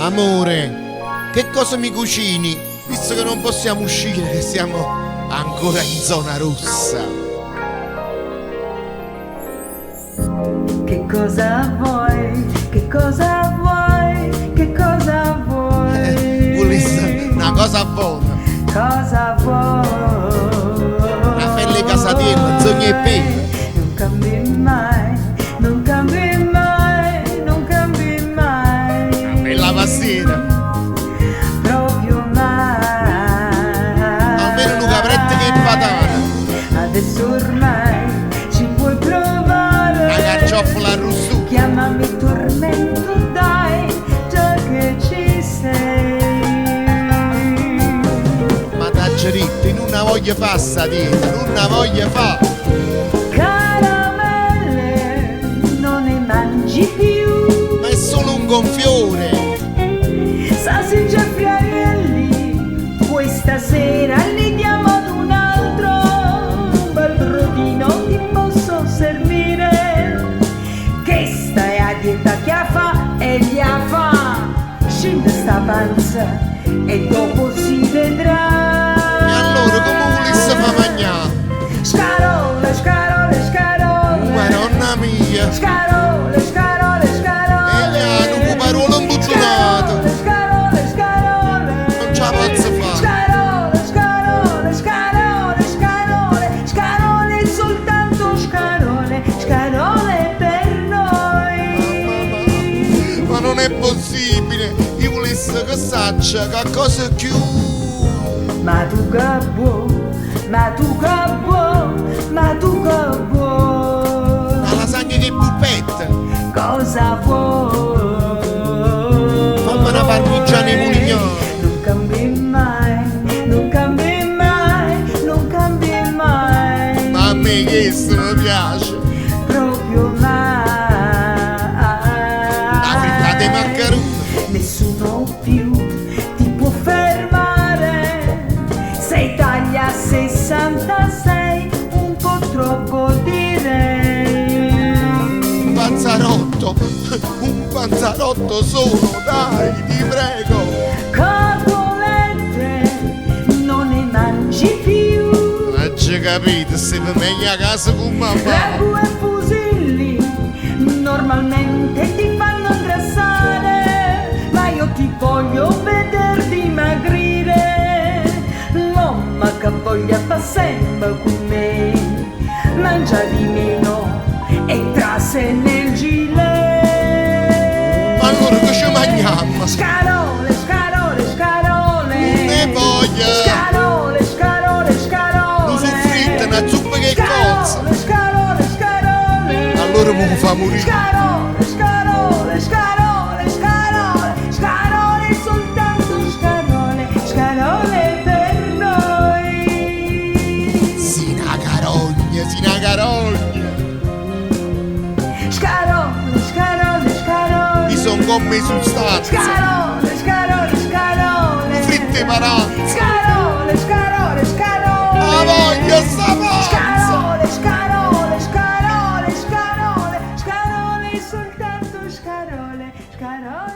Amore, che cosa mi cucini? Visto che non possiamo uscire, che siamo ancora in zona rossa. Che cosa vuoi? Che cosa vuoi? Che cosa vuoi? Vulesse una cosa buona. Cosa vuoi? Una fella 'e casatiello, 'nzogna e pepe. Non cambi mai, non cambi mai, non cambi mai. Una bella pastiera. Proprio mai. Almeno nu capretto che patane. Adesso ormai ci puoi provare. Una carcioffola arrustuta. Chiamami tormento, dai, già che ci sei. Ma t'aggio ditto, io nun 'a voglio fa sta dieta, nun 'a voglio fa. Caramelle, non ne mangi più. Ma è solo un gonfiore. Salsicce e friarielli, questa sera li diamo ad un altro. Un bel brodino ti posso servire. Questa è la dieta che fa e gli fa. Scende sta panza e dopo si vedrà. E allora come vulisse fa magnà? Scarole, scarole, scarole. Madonna mia! Scarole, scarole, scarole. E là, nu puparuolo 'mbuttunato! Scarole, scarole, Non ce la posso fa! Scarole, scarole, scarole, scarole, scarole, soltanto scarole, scarole per noi. Ma non è possibile! Io vulesse che saccia che cosa chiù! Ma tu che vuoi, ma tu che vuoi, ma tu che vuoi? La lasagna che polpette! Cosa vuoi? Fammi una parmigiana 'e mulignane! Non cambi mai, non cambi mai, non cambi mai. Ma a me questo mi piace! Proprio mai. La frittata 'e maccaroni! Nessuno più ti può fermare. Sei taglia 66, un po' troppo direi. Un panzerotto! Un panzerotto solo, dai, ti prego! Cotolette, non ne mangi più. Aggio capito, stevo meglio a casa con mamma! Ragù e fusilli normalmente ti fanno ingrassare, ma io ti voglio veder dimagrire. L'uomo che voglia fa sempre con me, mangia di meno e trase nel gilet. Ma allora che ci mangiamo? Scarole, scarole, scarole. Non ne voglio! Scarole, scarole, scarole. Nu soffritto, una zuppa che cozza! Scarole, scarole, scarole. Allora mi fa morire! Scarole, scarole, scarole, scarole, scarole, soltanto scarole, scarole per noi. Si 'na carogna, si 'na carogna! Scarole, scarole, scarole. Io sono come sostanza! Scarole, scarole, scarole. Fritte paranza! Scarole, scarole, scarole. La voglio sta panza! Scarole, scarole, scarole, scarole, scarole, soltanto scarole, scarole.